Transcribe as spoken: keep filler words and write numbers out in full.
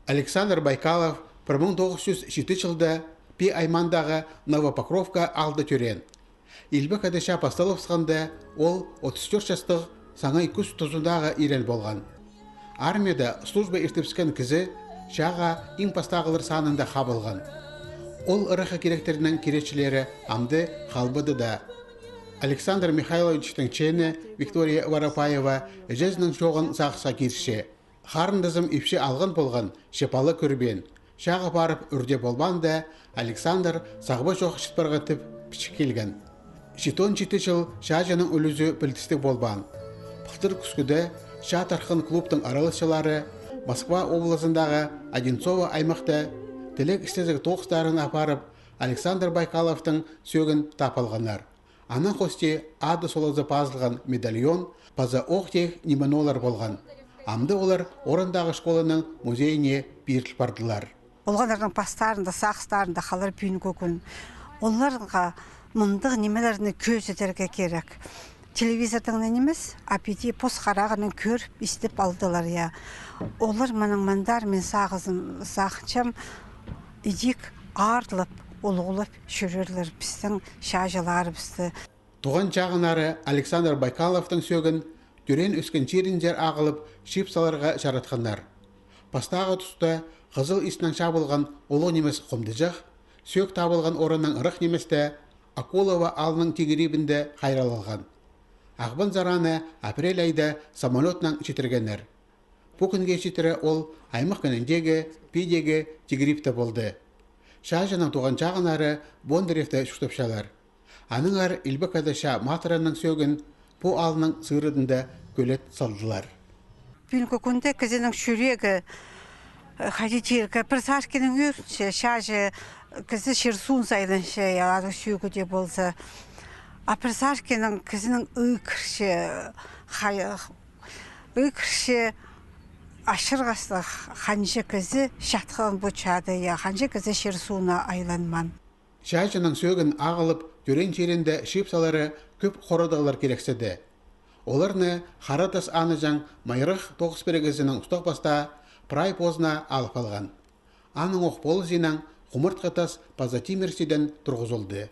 Александр Байкалов пір муң тоғыс чӱс читі чылда Пии аймаандағы Новопокровка аалда тӧреен. Илбек Ада чаа пасталыбысханда, ол отыс тӧрт частығ саңай кӱс тузындағы ирен полған. Армияда служба иртібіскен кізі чааға иң пастағылар санында хабылған. Ол ыраххы киректернің киречілері амды халбады даа. Александр Михайловичтің чеені Виктория Воропаева іҷезінің чооғын сағысха кирче. Харындазым ипчі алған полған, че пала кӧрбеен. Чааға парып ӱр дее полбаанда, Александр сағба чоох чіт парған тіп пічік килген. Читон читі чыл чааҷының ӱлӱзі пілдістіг полбаан. Пылтыр кӱскӱде чаа тархын клубтың араласчылары Москва облазындағы Одинцово аймахта тілег істезіг тоғыстарын апарып, Александр Байкаловтың сӧӧгін таап алғаннар. Анаң хости ады-солазы пазылған медальон паза оох-теек ниме-ноолар полған. Амды олар орындағы школаның музейіне пиріл пардылар. Олғаннарның пастарында, сағыстарында халар пӱӱнгі кӱн. Оларға мындағ нимелерні кӧзідерге кирек. Телевизордаң нимес, а піди пос харағынаң кӧріп, истіп алдылар, я. Олар мының мындар, мин сағызым, сағынчам, идӧк аарлап, улуғлап чӧрерлер пістің чааҷыларыбысты. Туған чағыннары Александр Байкаловтың сӧӧгін тӧреен-ӧскен чирінзер ағылып, чыып саларға чаратханнар. Пастағы туста Хызыл Истінең чабылған улуғ нимес хомдыҷах, сӧӧк табылған орыннаң ырах ниместе, Акулово аалының тигірибінде хайраллалған. Ағбан сараны апрель айда самолётнаң читіргеннер. Пу кӱнге читіре ол аймах кініндегі, Пиидегі тигірибте полды. Чааҷының туған чағыннары Бондаревте чуртапчалар. Аннаңар Илбек Ада чаа матырының сӧӧгін пу аалның сыырадында кӧлет салдылар. Пӱӱнгі кӱнде кізінің чӱрегі, э, хайди тирге, пір саркинең ӧрінче, чааҷы кізі чир-суунзар айланча, я, аның сӧӧгі дее полза. А пір саркинең кізінің ығырча, хай-, ығырча, ачырғастығ, ханҷа кізі чатхан пу чаада, я, ханҷа кізі чир-суунзар айланмаан. Чааҷының сӧӧгін ағылып, тӧреен чирінде чыып салары кӧп хорадығлар кирекседі. Оларны Хара Тас аныҷаң Майрах тоғыс пірігізінің устағ-пастаа прай позына алып алған. Аның ох полызынаң хумартхы тас паза тимір сиден турғызылды.